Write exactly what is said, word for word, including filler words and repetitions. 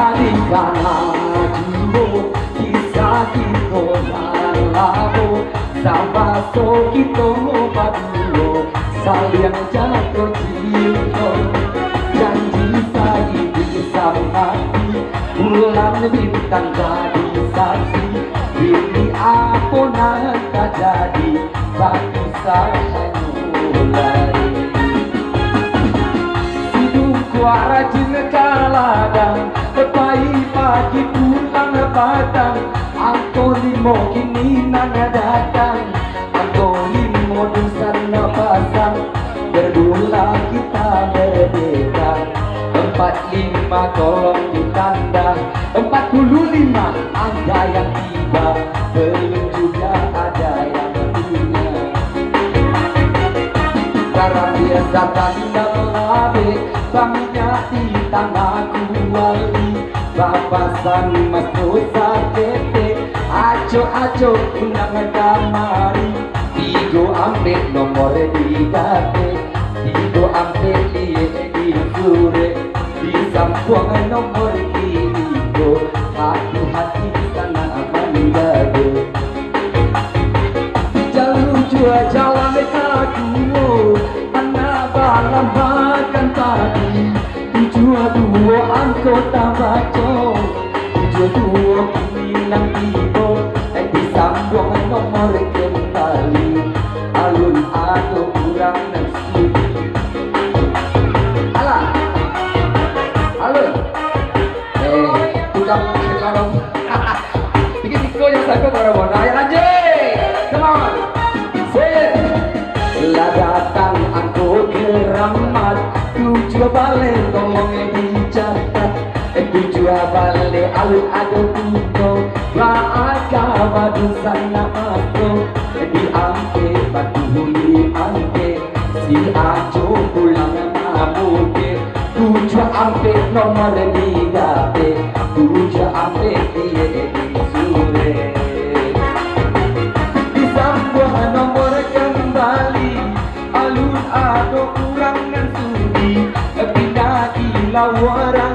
Di kana juo kisah kito nan lamo, sabaso kito baduo saliang jatuah cinto. Janji saidi samati, bulan bintang jadi saksi. Bini apo nan tajadi, batu sahanyo lai. Si Dungkuak rajin ka ladang, pai pagi pulang patang. Angko limo kini nan datang, angko limo dunsanak pasang. Berdoalah kita merdeka. Empat lima tolong ditanda. Empat puluh lima ada yang tiba, belum juga ada yang punya. Garam biasa tanda labek, paminyak di tanah kuali. Bapasan mas dosa ketek, acok-acok undang kamari. Tigo ampek nomor di dapek, tigo ampek di, di surek. Di sampuang nomor tigo, hati-hati sanak manjago. Jalur jua jalan kaduo, anak balam makan padi. Tujuah duo angko tabaco, tujuah duo kini nan tibo, eh, disambuang nomor kembali. Alun ado urang nan sudi. Alah. Alun. Eh, tukang sekarang. Tiga-tiga yang sangka para bona. Ayo lanjut. Come on. Sip. Lah datang angko keramat, tujuah baleh tolong dicatat. Eh, tujuah baleh alun ado punyo, baa ka badunsanak mato. Diampek batu diampek, si Ajo pulang mamukek. Tujuah ampek nomor di dapek, tujuah ampek di surek. Disambuang nomor kembali, alun ado urang nan sudi pindah di lawar.